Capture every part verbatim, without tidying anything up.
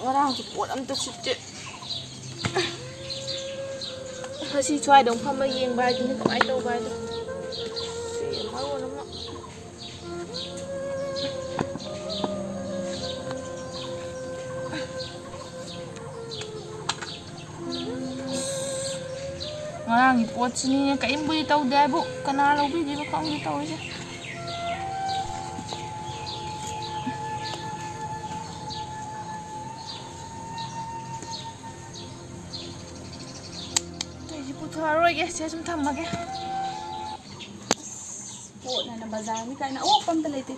ꯉꯔꯥꯡꯁꯨ ꯄꯣꯠ ꯑꯝꯇ ꯁꯤꯠꯇꯦ꯫ ꯉꯁꯤ ꯁ꯭ꯋꯥꯏꯗ ꯑꯃꯨꯛ ꯐꯝꯃ ꯌꯦꯡꯕ ꯍꯥꯏꯗꯨꯅꯤ ꯀꯃꯥꯏꯅ ꯇꯧꯕ ꯍꯥꯏꯗꯣ꯫ ꯁꯤ ꯃꯔꯣꯟ ꯑꯃ꯫ ꯉꯔꯥꯡꯒꯤ ꯄꯣꯠꯁꯤꯅꯤꯅꯦ, ꯀꯔꯤꯝꯕꯨꯗꯤ ꯇꯧꯗꯦ ꯍꯥꯏꯕꯨ, ꯀꯅꯥ ꯂꯧꯕꯤꯗꯣꯏꯕ ꯈꯪꯗꯦ ꯇꯧꯔꯤꯁꯦ꯫ ꯑꯇꯩꯁꯤ ꯄꯨꯊꯔꯔꯣꯏꯒꯦ, ꯁꯦ ꯁꯨꯝ ꯊꯝꯃꯒꯦ꯫ ꯑꯁ, ꯄꯣꯠꯅꯦꯅ ꯕꯖꯥꯔꯅꯤ ꯀꯥꯏꯅ ꯑꯋꯣꯛꯄ ꯑꯝꯇ ꯂꯩꯇꯦ꯫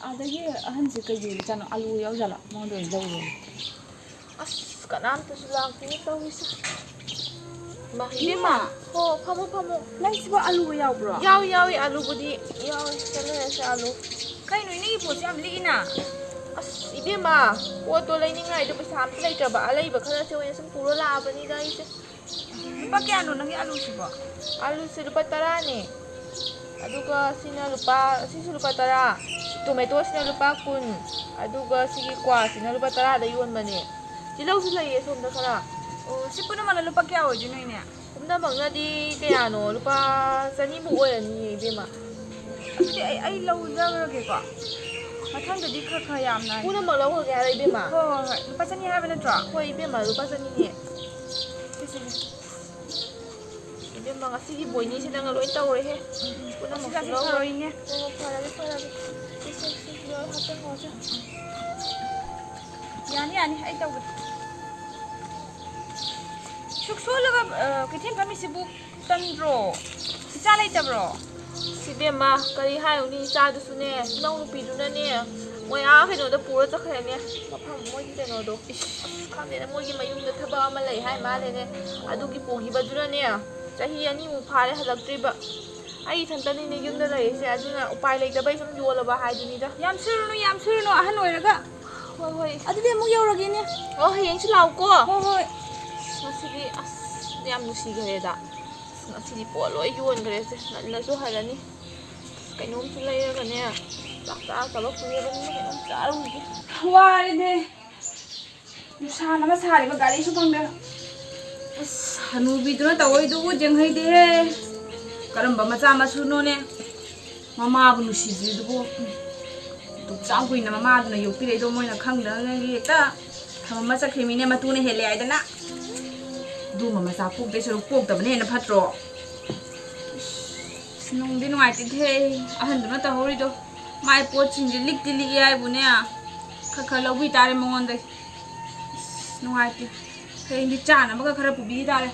ꯑꯗꯒꯤ ꯑꯍꯟꯁꯦ ꯀꯩ ꯂꯩꯔꯖꯥꯠꯅꯣ? ꯑꯥꯂꯨ ꯌꯥꯎꯖꯥꯠꯂꯣ? ꯃꯉꯣꯟꯗ ꯑꯣꯏꯅ ꯂꯧꯔꯨꯔꯒꯦ꯫ ꯑꯁ, ꯀꯅꯥꯝꯇꯁꯨ ꯂꯥꯛꯇꯦꯅꯦ ꯇꯧꯔꯤꯁꯦ꯫ ꯏꯃꯥ, ꯏꯕꯦꯝꯃ꯫ ꯏꯕꯦꯝꯃ꯫ ꯍꯣ, ꯐꯝꯃꯣ, ꯐꯝꯃꯣ꯫ ꯅꯪꯁꯤꯕꯨ ꯑꯥꯂꯨꯒ ꯌꯥꯎꯕ꯭ꯔꯣ? ꯌꯥꯎꯏ, ꯌꯥꯎꯏ, ꯑꯥꯂꯨꯕꯨꯗꯤ ꯌꯥꯎꯏ꯫ ꯆꯠꯂꯁꯦ, ꯑꯥꯂꯨ꯫ ꯀꯩꯅꯣ, ꯏꯅꯦꯒꯤ ꯄꯣꯠꯁꯦ ꯌꯥꯝ ꯂꯤꯛꯏꯅ? ꯑꯁ, ꯏꯕꯦꯝꯃ, ꯄꯣꯠꯇꯣ ꯂꯩꯅꯤꯡꯉꯥꯏꯗꯣ ꯄꯩꯁꯥ ꯑꯝꯇ ꯂꯩꯇ꯭ꯔꯕ, ꯑꯂꯩꯕ ꯈꯔꯁꯦ ꯑꯣꯏꯅ ꯁꯨꯝ ꯄꯨꯔ ꯂꯥꯛꯑꯕꯅꯤꯗ ꯑꯩꯁꯦ꯫ ꯂꯨꯄꯥ ꯀꯌꯥꯅꯣ ꯅꯪꯒꯤ ꯑꯥꯂꯨꯁꯤꯕꯣ? ꯑꯥꯂꯨꯁꯦ ꯂꯨꯄꯥ ꯇꯔꯥꯅꯦ꯫ ꯑꯗꯨꯒ ꯁꯤꯅ ꯂꯨꯄꯥ, ꯁꯤꯁꯨ ꯂꯨꯄꯥ ꯇꯔꯥ, ꯇꯣꯃꯦꯇꯣꯁꯤꯅ ꯂꯨꯄꯥ ꯀꯨꯟ, ꯑꯗꯨꯒ ꯁꯤꯒꯤ ꯀ꯭ꯋꯥꯁꯤꯅ ꯂꯨꯄꯥ ꯇꯔꯥꯗ ꯌꯣꯟꯕꯅꯦ꯫ ꯇꯤꯜꯍꯧꯁꯨ ꯂꯩꯌꯦ ꯁꯣꯝꯗ ꯈꯔ꯫ ꯑꯣ, ꯁꯤ ꯄꯨꯝꯅꯃꯛꯅ ꯂꯨꯄꯥ ꯀꯌꯥ ꯑꯣꯏꯗꯣꯏꯅꯣ, ꯏꯅꯦ? ꯄꯨꯝꯅꯃꯛꯅꯗꯤ ꯀꯌꯥꯅꯣ? ꯂꯨꯄꯥ ꯆꯅꯤꯃꯨꯛ ꯑꯣꯏꯔꯅꯤꯌꯦ, ꯏꯕꯦꯝꯃ꯫ ꯑꯗꯨꯗꯤ ꯑꯩ, ꯑꯩ ꯂꯧꯖꯈ꯭ꯔꯒꯦꯀꯣ꯫ ꯃꯊꯪꯗꯗꯤ ꯈꯔ ꯈꯔ ꯌꯥꯝꯅ꯫ ꯄꯨꯝꯅꯃꯛ ꯂꯧꯈ꯭ꯔꯒꯦ ꯍꯥꯏꯔꯣ, ꯏꯕꯦꯝꯃ? ꯍꯣꯏ, ꯍꯣꯏ, ꯍꯣꯏ꯫ ꯂꯨꯄꯥ ꯆꯅꯤ ꯍꯥꯏꯕ ꯅꯠꯇ꯭ꯔꯣ? ꯍꯣꯏ, ꯏꯕꯦꯝꯃ, ꯂꯨꯄꯥ ꯆꯅꯤꯅꯦ꯫ ꯁꯦ, ꯁꯦ, ꯁꯦ꯫ ꯏꯕꯦꯝꯃ, ꯉꯁꯤꯒꯤ ꯕꯣꯏꯅꯤꯁꯦ ꯅꯪꯅ ꯂꯣꯏ ꯇꯧꯔꯦꯍꯦ꯫ ꯄꯨꯝꯅꯃꯛꯁꯨ ꯉꯁꯤꯒꯥꯁꯦ ꯂꯧꯔꯣ꯫ ꯐꯔꯣꯏꯅꯦ꯫ ꯍꯣꯏ, ꯍꯣꯏ, ꯐꯔꯒꯦ, ꯐꯔꯒꯦ꯫ ꯁꯦ, ꯁꯦ, ꯁꯦ, ꯂꯣꯏ ꯍꯥꯞꯆꯤꯜꯂꯣ, ꯍꯥꯞꯆꯤꯜꯂꯣ꯫ ꯌꯥꯅꯤ, ꯌꯥꯅꯤ, ꯑꯩ ꯇꯧꯒꯦ꯫ ꯁꯨꯛ ꯁꯣꯜꯂꯒ, ꯑ, ꯀꯩꯊꯦꯜ ꯐꯝꯃꯤꯁꯤꯕꯨ ꯇꯟꯗ꯭ꯔꯣ? ꯏꯆꯥ ꯂꯩꯇꯕ꯭ꯔꯣ? ꯏꯕꯦꯝꯃ, ꯀꯔꯤ ꯍꯥꯏꯔꯨꯅꯤ, ꯏꯆꯥꯗꯨꯁꯨꯅꯦ, ꯏꯅꯥꯎ ꯅꯨꯄꯤꯗꯨꯅꯅꯦ, ꯃꯣꯏ ꯑꯥ ꯀꯩꯅꯣꯗ ꯄꯨꯔ ꯆꯠꯈ꯭ꯔꯦꯅꯦ, ꯃꯐꯝ ꯃꯣꯏꯒꯤ ꯀꯩꯅꯣꯗꯣ꯫ ꯏꯁ, ꯈꯪꯗꯦꯅꯦ, ꯃꯣꯏꯒꯤ ꯃꯌꯨꯝꯗ ꯊꯕꯛ ꯑꯃ ꯂꯩ ꯍꯥꯏ ꯃꯥꯜꯂꯦꯅꯦ, ꯑꯗꯨꯒꯤ ꯄꯨꯈꯤꯕꯗꯨꯅꯅꯦ, ꯆꯍꯤ ꯑꯅꯤꯃꯨꯛ ꯐꯥꯔꯦ ꯍꯜꯂꯛꯇ꯭ꯔꯤꯕ꯫ ꯑꯩ ꯏꯊꯟꯇꯅꯤꯅꯦ ꯌꯨꯝꯗ ꯂꯩꯔꯤꯁꯦ, ꯑꯗꯨꯅ ꯎꯄꯥꯏ ꯂꯩꯇꯕꯩ ꯁꯨꯝ ꯌꯣꯜꯂꯕ ꯍꯥꯏꯗꯨꯅꯤꯗ꯫ ꯌꯥꯝ ꯁꯤꯔꯨꯅꯨ, ꯌꯥꯝ ꯁꯤꯔꯨꯅꯨ, ꯑꯍꯟ ꯑꯣꯏꯔꯒ꯫ ꯍꯣꯏ, ꯍꯣꯏ꯫ ꯑꯗꯨꯗꯤ ꯑꯃꯨꯛ ꯌꯧꯔꯒꯦꯅꯦ꯫ ꯑꯣ, ꯍꯌꯦꯡꯁꯨ ꯂꯥꯛꯎꯀꯣ꯫ ꯍꯣꯏ, ꯍꯣꯏ꯫ ꯑꯁ, ꯉꯁꯤꯗꯤ, ꯑꯁ, ꯌꯥꯝ ꯅꯨꯡꯁꯤꯈ꯭ꯔꯦꯗ꯫ ꯑꯁ, ꯉꯁꯤꯗꯤ ꯄꯣꯠ ꯂꯣꯏ ꯌꯣꯟꯈ꯭ꯔꯦꯁꯦ꯫ ꯉꯟꯅꯁꯨ ꯍꯜꯂꯅꯤ꯫ ꯑꯁ, ꯀꯩꯅꯣꯝꯁꯨ ꯂꯩꯔꯒꯅꯦ, ꯆꯥꯛ ꯆꯥꯗꯕ ꯀꯨꯏꯔꯕꯅꯤꯅ ꯀꯩꯅꯣꯝ ꯆꯥꯔꯨꯒꯦ꯫ ꯋꯥꯔꯦꯅꯦ꯫ ꯅꯨꯡꯁꯥꯅ ꯑꯃ ꯁꯥꯔꯤꯕ, ꯒꯥꯔꯤꯁꯨ ꯐꯪꯗꯦ꯫ ꯑꯁ, ꯍꯅꯨꯕꯤꯗꯨꯅ ꯇꯧꯔꯤꯗꯨꯕꯨ ꯌꯦꯡꯍꯩꯗꯦꯍꯦ꯫ ꯀꯔꯝꯕ ꯃꯆꯥ ꯃꯁꯨꯅꯣꯅꯦ? ꯃꯃꯥꯕꯨ ꯅꯨꯡꯁꯤꯗ꯭ꯔꯤꯗꯨꯕꯨ꯫ ꯑꯗꯨꯛ ꯆꯥꯎ ꯀꯨꯏꯅ ꯃꯃꯥꯗꯨꯅ ꯌꯣꯛꯄꯤꯔꯛꯏꯗꯣ ꯃꯣꯏꯅ ꯈꯪꯗꯅ ꯍꯦꯛꯇ ꯊꯝꯃꯝꯃ ꯆꯠꯈ꯭ꯔꯤꯃꯤꯅꯦ, ꯃꯇꯨꯅ ꯍꯦꯜꯂꯦ ꯍꯥꯏꯗꯅ꯫ ꯑꯗꯨꯝꯕ ꯃꯆꯥ ꯄꯣꯛꯇꯣꯏ ꯁꯔꯨꯛ ꯄꯣꯛꯇꯕꯅ ꯍꯦꯟꯅ ꯐꯠꯇ꯭ꯔꯣ? ꯑꯁ, ꯅꯨꯡꯗꯤ ꯅꯨꯡꯉꯥꯏꯇꯦꯗꯍꯦ, ꯑꯍꯟꯗꯨꯅ ꯇꯧꯍꯧꯔꯤꯗꯣ꯫ ꯃꯥꯏ ꯄꯣꯠꯁꯤꯡꯁꯦ ꯂꯤꯛꯇꯤ ꯂꯤꯛꯑꯦ ꯍꯥꯏꯕꯨꯅꯦ, ꯈꯔ ꯈꯔ ꯂꯧꯕꯤ ꯇꯥꯔꯦ ꯃꯉꯣꯟꯗꯒꯤ꯫ ꯑꯁ, ꯅꯨꯡꯉꯥꯏꯇꯦ꯫ ꯍꯌꯦꯡꯗꯤ ꯆꯥꯅꯕꯒ ꯈꯔ ꯄꯨꯕꯤ ꯇꯥꯔꯦ꯫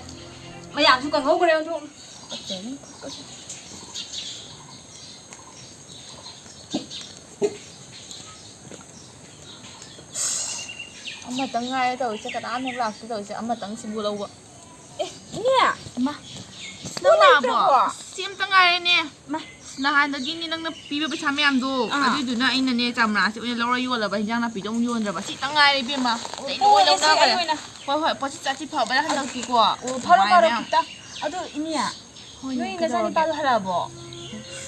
ꯃꯌꯥꯝꯁꯨ ꯀꯪꯍꯧꯈ꯭ꯔꯦ ꯑꯣꯟꯊꯣꯛꯅ꯫ ꯑꯃꯇꯪ ꯉꯥꯏꯔꯦ ꯇꯧꯔꯤꯁꯦ, ꯀꯅꯥꯝ ꯍꯦꯛ ꯂꯥꯛꯇꯦ ꯇꯧꯔꯤꯁꯦ, ꯑꯃꯇꯪ ꯁꯤꯕꯨ ꯂꯧꯕ꯫ ꯑꯦ, ꯏꯅꯦ! ꯏꯃꯥ, ꯄꯣꯠ ꯅꯪ ꯂꯥꯛꯑꯕꯣ? ꯂꯩꯇ꯭ꯔꯕꯣ? ꯁꯤ ꯑꯝꯇ ꯉꯥꯏꯔꯦꯅꯦ꯫ ꯏꯃꯥ꯫ ꯑꯁ, ꯅꯍꯥꯟꯗꯒꯤꯅꯦ ꯅꯪꯅ ꯄꯤꯕ ꯄꯩꯁꯥ ꯃꯌꯥꯝꯗꯣ, ꯑꯥ꯫ ꯑꯗꯨꯏꯗꯨꯅ ꯑꯩꯅꯅꯦ ꯆꯥꯝꯃꯅꯥꯁꯦ ꯑꯣꯏꯅ ꯂꯧꯔ ꯌꯣꯜꯂꯕ, ꯍꯤꯟꯖꯥꯡ ꯅꯥꯄꯤꯗꯣ ꯑꯃꯨꯛ ꯌꯣꯟꯗ꯭ꯔꯕ꯫ ꯁꯤꯇꯪ ꯉꯥꯏꯔꯦ ꯏꯕꯦꯝꯃ꯫ ꯑꯣ, ꯑꯇꯩ ꯂꯣꯏ ꯄꯨꯔꯛꯑꯣ, ꯁꯤ ꯑꯩ ꯂꯧꯅꯈ꯭ꯔꯦ꯫ ꯑꯣꯏꯅ꯫ ꯍꯣꯏ, ꯍꯣꯏ, ꯄꯣꯠꯁꯤ ꯆꯥꯁꯤ ꯐꯕꯅ ꯍꯟꯗꯛꯇꯤꯀꯣ꯫ ꯑꯣ, ꯐꯔꯣ, ꯐꯔꯣ, ꯅꯨꯡꯉꯥꯏꯅꯦ꯫ ꯈꯤꯇ꯫ ꯑꯗꯨ ꯏꯅꯦ, ꯍꯣꯏꯅꯦ, ꯅꯣꯏ ꯀꯩꯗꯧꯔꯒꯦ? ꯅꯆꯥꯅꯨꯄꯥꯗꯣ ꯍꯜꯂꯛꯑꯕꯣ?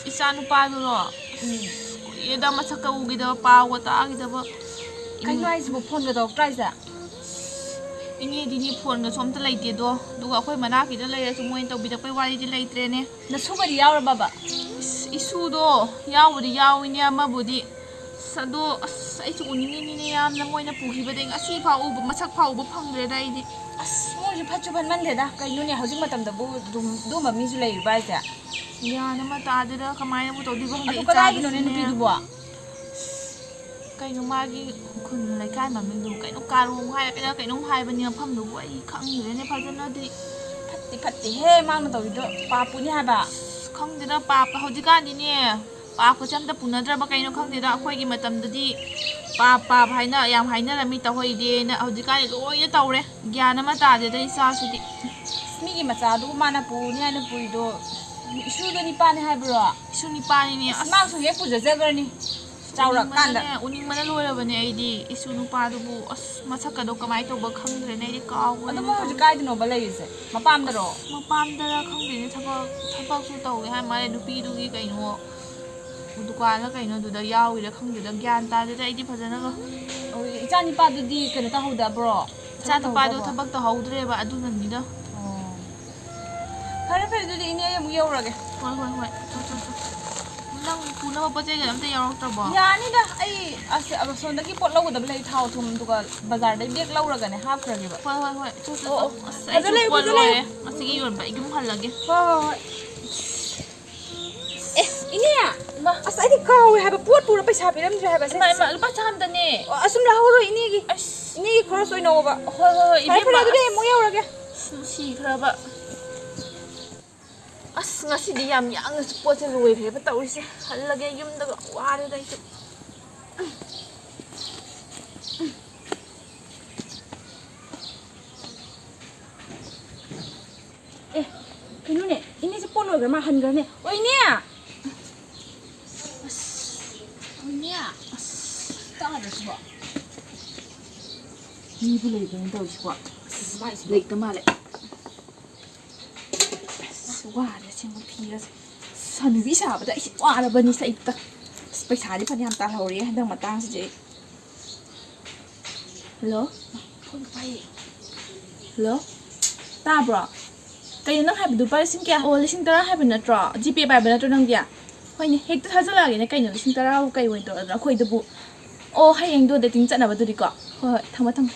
ꯏꯆꯥꯅꯨꯄꯥꯗꯨꯔꯣ? ꯎꯝ꯫ ꯀꯨꯏꯔꯦꯗ ꯃꯁꯛꯀ ꯎꯈꯤꯗꯕ, ꯄꯥꯎꯒ ꯇꯥꯈꯤꯗꯕ꯫ ꯀꯩꯅꯣ ꯍꯥꯏꯁꯤꯕꯣ, ꯐꯣꯟꯒ ꯇꯧꯔꯛꯇ꯭ꯔꯥ ꯍꯥꯏꯁꯦ? ꯏꯅꯦꯗꯤꯅꯦ ꯐꯣꯟꯒꯁꯨ ꯑꯝꯇ ꯂꯩꯇꯦꯗꯣ, ꯑꯗꯨꯒ ꯑꯩꯈꯣꯏ ꯃꯅꯥꯛꯀꯤꯗ ꯂꯩꯔꯁꯨ ꯃꯣꯏꯅ ꯇꯧꯕꯤꯔꯛꯄꯩ ꯋꯥꯔꯤꯗꯤ ꯂꯩꯇ꯭ꯔꯦꯅꯦ꯫ ꯅꯁꯨꯒꯗꯤ ꯌꯥꯎꯔꯕꯕ? ꯏꯁ, ꯏꯁꯨꯗꯣ ꯌꯥꯎꯕꯨꯗꯤ ꯌꯥꯎꯏꯅꯦ ꯑꯃꯕꯨꯗꯤ꯫ ꯑꯁ, ꯑꯗꯣ, ꯑꯁ, ꯑꯩꯁꯨ ꯎꯅꯤꯡꯉꯤꯅꯤꯅꯦ ꯌꯥꯝꯅ, ꯃꯣꯏꯅ ꯄꯨꯈꯤꯕꯗꯩ ꯉꯁꯤꯐꯥꯎ ꯎꯕ, ꯃꯁꯛ ꯐꯥꯎ ꯎꯕ ꯐꯪꯗ꯭ꯔꯦꯗ ꯑꯩꯗꯤ꯫ ꯑꯁ, ꯃꯣꯏꯁꯨ ꯐꯠꯁꯨ ꯐꯠꯃꯟꯗꯦꯗ꯫ ꯀꯩꯅꯣꯅꯦ, ꯍꯧꯖꯤꯛ ꯃꯇꯝꯗꯕꯨ ꯑꯗꯨꯝ, ꯑꯗꯨꯝꯕ ꯃꯤꯁꯨ ꯂꯩꯔꯤꯕ ꯍꯥꯏꯁꯦ? ꯒ꯭ꯌꯥꯟ ꯑꯃ ꯇꯥꯗꯦꯗ, ꯀꯃꯥꯏꯅꯕꯨ ꯇꯧꯗꯣꯏꯕ ꯈꯪꯗꯦ, ꯑꯗꯨ ꯀꯗꯥꯏꯒꯤꯅꯣꯅꯦ ꯏꯆꯥꯗꯨꯁꯨꯅꯦ? ꯅꯨꯄꯤꯗꯨꯕꯣ? ꯀꯩꯅꯣ ꯃꯥꯒꯤ ꯈꯨꯟ ꯂꯩꯀꯥꯏ ꯃꯃꯤꯡꯗꯨꯕꯨ ꯀꯩꯅꯣ, ꯀꯥꯔꯣꯡ ꯍꯥꯏꯔ ꯀꯩꯅꯣ, ꯀꯩꯅꯣꯝ ꯍꯥꯏꯕꯅꯤ ꯃꯐꯝꯗꯨꯕꯨ, ꯑꯩ ꯈꯪꯗ꯭ꯔꯦꯅꯦ ꯐꯖꯅꯗꯤ꯫ ꯐꯠꯇꯤ ꯐꯠꯇꯦꯍꯦ ꯃꯥꯅ ꯇꯧꯔꯤꯗꯣ, ꯄꯥꯞꯄꯨꯅꯤ ꯍꯥꯏꯕ꯫ ꯑꯁ, ꯈꯪꯗꯦꯗ, ꯄꯥꯞꯀ ꯍꯧꯖꯤꯛꯀꯥꯟꯗꯤꯅꯦ, ꯄꯥꯞꯀꯁꯦ ꯑꯝꯇ ꯄꯨꯅꯗ꯭ꯔꯕ ꯀꯩꯅꯣ ꯈꯪꯗꯦꯗ꯫ ꯑꯩꯈꯣꯏꯒꯤ ꯃꯇꯝꯗꯗꯤ ꯄꯥꯞ, ꯄꯥꯞ ꯍꯥꯏꯅ ꯌꯥꯝ ꯍꯥꯏꯅꯔꯝꯃꯤ, ꯇꯧꯍꯩꯗꯦꯅ꯫ ꯍꯧꯖꯤꯛꯀꯥꯟꯗꯤ ꯂꯣꯏꯅ ꯇꯧꯔꯦ꯫ ꯒ꯭ꯌꯥꯟ ꯑꯃ ꯇꯥꯗꯦꯗ ꯏꯆꯥꯁꯤꯗꯤ꯫ ꯑꯁ, ꯃꯤꯒꯤ ꯃꯆꯥꯗꯨꯕꯨ ꯃꯥꯅ ꯄꯨꯅꯤ ꯍꯥꯏꯅ ꯄꯨꯏꯗꯣ, ꯏꯁꯨꯗꯣ ꯅꯤꯄꯥꯅꯤ ꯍꯥꯏꯕ꯭ꯔꯣ? ꯏꯁꯨ ꯅꯤꯄꯥꯅꯤꯅꯦ꯫ ꯑꯁ, ꯑꯁ꯫ ꯃꯥꯁꯨ ꯍꯦꯛ ꯄꯨꯖꯖꯈ꯭ꯔꯅꯤ ꯆꯥꯎꯔꯛꯀꯥꯟꯗ꯫ ꯎꯅꯤꯡꯕꯅꯅꯦ, ꯎꯅꯤꯡꯕꯅ ꯂꯣꯏꯔꯕꯅꯦ ꯑꯩꯗꯤ ꯏꯁꯨ ꯅꯨꯄꯥꯗꯨꯕꯨ꯫ ꯑꯁ, ꯃꯁꯛꯀꯗꯣ ꯀꯃꯥꯏꯅ ꯇꯧꯕ ꯈꯪꯗ꯭ꯔꯦꯅꯦ ꯑꯩꯗꯤ, ꯀꯥꯎꯈ꯭ꯔꯦꯅꯦ ꯑꯗꯨ ꯃꯣꯏ ꯍꯧꯖꯤꯛ ꯇꯧꯔꯤꯁꯦ꯫ ꯀꯥꯏꯗꯅꯣꯕ ꯂꯩꯔꯤꯁꯦ? ꯃꯄꯥꯝꯗꯔꯣ? ꯃꯄꯥꯝꯗꯔ ꯈꯪꯗꯦꯅꯦ, ꯊꯕꯛ, ꯊꯕꯛꯁꯨ ꯇꯧꯋꯦ ꯍꯥꯏ ꯃꯥꯜꯂꯦ ꯅꯨꯄꯤꯗꯨꯒꯤ ꯀꯩꯅꯣ, ꯗꯨꯀꯥꯟꯂ ꯀꯩꯅꯣꯗꯨꯗ ꯌꯥꯎꯔꯤꯔ ꯈꯪꯗꯦꯗ, ꯒ꯭ꯌꯥꯟ ꯇꯥꯗꯦꯗ ꯑꯩꯗꯤ ꯐꯖꯅꯒ꯫ ꯏꯆꯥ ꯅꯤꯄꯥꯗꯨꯗꯤ ꯀꯩꯅꯣ ꯇꯧꯍꯧꯗꯕ꯭ꯔꯣ? ꯏꯆꯥ ꯅꯤꯄꯥꯗꯣ ꯊꯕꯛ ꯇꯧꯍꯧꯗ꯭ꯔꯦꯕ, ꯑꯗꯨꯅꯅꯤꯗ꯫ ꯑꯣ꯫ ꯐꯔꯦ, ꯐꯔꯦ, ꯑꯗꯨꯗꯤ ꯏꯅꯦ, ꯑꯩ ꯑꯃꯨꯛ ꯌꯧꯔꯒꯦ꯫ ꯍꯣꯏ, ꯍꯣꯏ, ꯍꯣꯏ꯫ ꯆꯣ, ꯆꯣ, ꯆꯣ꯫ ꯅꯪ ꯄꯨꯅꯕ ꯄꯣꯠ ꯆꯩꯒ ꯑꯝꯇ ꯌꯥꯎꯔꯛꯇ꯭ꯔꯕꯣ? ꯌꯥꯅꯤꯗ, ꯑꯩ ꯑꯁ-, ꯑꯁꯣꯝꯗꯒꯤ ꯄꯣꯠ ꯂꯧꯒꯗꯕ ꯂꯩ, ꯊꯥꯎ ꯊꯨꯝ, ꯑꯗꯨꯒ ꯕꯖꯥꯔꯗꯩ ꯕꯦꯒ ꯂꯧꯔꯒꯅꯦ ꯍꯥꯞꯈ꯭ꯔꯒꯦꯕ꯫ ꯍꯣꯏ, ꯍꯣꯏ, ꯍꯣꯏ꯫ ꯆꯣ, ꯆꯣ, ꯑꯣ, ꯆꯣ꯫ ꯑꯣ꯫ ꯑꯁ, ꯑꯩꯁꯨ ꯐꯖꯅ ꯄꯣꯠ ꯂꯩꯌꯨ, ꯐꯖꯅ ꯂꯣꯏꯔꯦ꯫ ꯂꯩꯌꯨ꯫ ꯉꯁꯤꯒꯤ ꯌꯣꯟꯕ ꯑꯩ ꯑꯗꯨꯝ ꯍꯜꯂꯒꯦ꯫ ꯍꯣꯏ, ꯍꯣꯏ, ꯍꯣꯏ꯫ ꯑꯦ, ꯏꯅꯦ! ꯏꯃꯥ꯫ ꯑꯁ, ꯑꯩꯗꯤ ꯀꯥꯎꯋꯦ ꯍꯥꯏꯕ, ꯄꯣꯠ ꯄꯨꯔ ꯄꯩꯁꯥ ꯄꯤꯔꯝꯗ꯭ꯔꯦ ꯍꯥꯏꯕ, ꯁꯦ, ꯏꯃꯥ, ꯁꯦ꯫ ꯏꯃꯥ, ꯂꯨꯄꯥ ꯆꯥꯝꯗꯅꯦ꯫ ꯑꯣ, ꯑꯁꯨꯝ ꯂꯧꯍꯧꯔꯣ, ꯏꯅꯦꯒꯤ꯫ ꯑꯁ꯫ ꯏꯅꯦꯒꯤ ꯈꯔꯁ ꯑꯣꯏꯅ ꯂꯧꯕ꯫ ꯍꯣꯏ, ꯍꯣꯏ, ꯍꯣꯏ, ꯐꯔꯦ, ꯐꯔꯦ, ꯏꯕꯦꯝꯃ, ꯑꯗꯨꯗꯤ ꯑꯩ ꯑꯁ, ꯑꯃꯨꯛ ꯌꯧꯔꯒꯦ꯫ ꯑꯁ, ꯅꯨꯡꯁꯤꯈ꯭ꯔꯕ꯫ ꯑꯁ, ꯉꯁꯤꯗꯤ ꯌꯥꯝ ꯌꯥꯡꯅ ꯄꯣꯠꯁꯦ ꯂꯣꯏꯈ꯭ꯔꯦꯕ ꯇꯧꯔꯤꯁꯦ꯫ ꯍꯜꯂꯒꯦ ꯌꯨꯝꯗꯒ, ꯋꯥꯔꯦꯗ ꯑꯩꯁꯨ꯫ ꯑꯦ, ꯀꯩꯅꯣꯅꯦ, ꯏꯅꯦꯁꯦ ꯄꯣꯠ ꯂꯣꯏꯈ꯭ꯔ ꯃꯥ ꯍꯟꯈ꯭ꯔꯅꯦ꯫ ꯑꯣ, ꯏꯅꯦ! ꯑꯁ, ꯏꯅꯦ! ꯑꯁ, ꯇꯥꯗ꯭ꯔꯣ ꯁꯤꯕꯣ? ꯃꯤꯕꯨ ꯂꯩꯕ꯭ꯔꯅꯦ ꯇꯧꯔꯤꯁꯤꯕꯣ? ꯑꯁ, ꯂꯩꯇ ꯃꯥꯜꯂꯦ꯫ ꯑꯁ, ꯋꯥꯔꯦ ꯑꯁꯦꯡꯕ ꯐꯤꯒꯁꯦ꯫ ꯑꯁ, ꯍꯅꯨꯕꯤ ꯁꯥꯕꯗ ꯑꯩꯁꯦ ꯋꯥꯔꯕꯅꯤ ꯁꯩꯇ꯫ ꯑꯁ, ꯄꯩꯁꯥꯗꯤ ꯐꯅꯌꯥꯝ ꯇꯥꯜꯍꯧꯔꯦ ꯍꯟꯗꯛ ꯃꯇꯥꯡꯁꯤꯗꯤ ꯑꯩ꯫ ꯍꯜꯂꯣ? ꯐꯣꯟ ꯄꯥꯏꯌꯦ꯫ ꯍꯜꯂꯣ? ꯇꯥꯕ꯭ꯔꯣ? ꯀꯩꯅꯣ ꯅꯪ ꯍꯥꯏꯕꯗꯨ? ꯂꯨꯄꯥ ꯂꯤꯁꯤꯡ ꯀꯌꯥ? ꯑꯣ, ꯂꯤꯁꯤꯡ ꯇꯔꯥ ꯍꯥꯏꯕ ꯅꯠꯇ꯭ꯔꯣ? ꯖꯤꯄꯦ ꯄꯥꯏꯕ ꯅꯠꯇ꯭ꯔꯣ ꯅꯪꯗꯤ? ꯍꯣꯏꯅꯦ, ꯍꯦꯛꯇ ꯊꯥꯖꯜꯂꯛꯑꯒꯦꯅꯦ꯫ ꯀꯩꯅꯣ ꯂꯤꯁꯤꯡ ꯇꯔꯥꯕꯨ ꯀꯩ ꯑꯣꯏꯅ ꯇꯧꯔꯗ꯭ꯔꯣ ꯑꯩꯈꯣꯏꯗꯨꯕꯨ? ꯑꯣ, ꯍꯌꯦꯡꯗꯣ ꯗꯦꯇꯤꯡ ꯆꯠꯅꯕꯗꯨꯗꯤꯀꯣ꯫ ꯍꯣꯏ, ꯍꯣꯏ, ꯊꯝꯃꯣ, ꯊꯝꯃꯣ꯫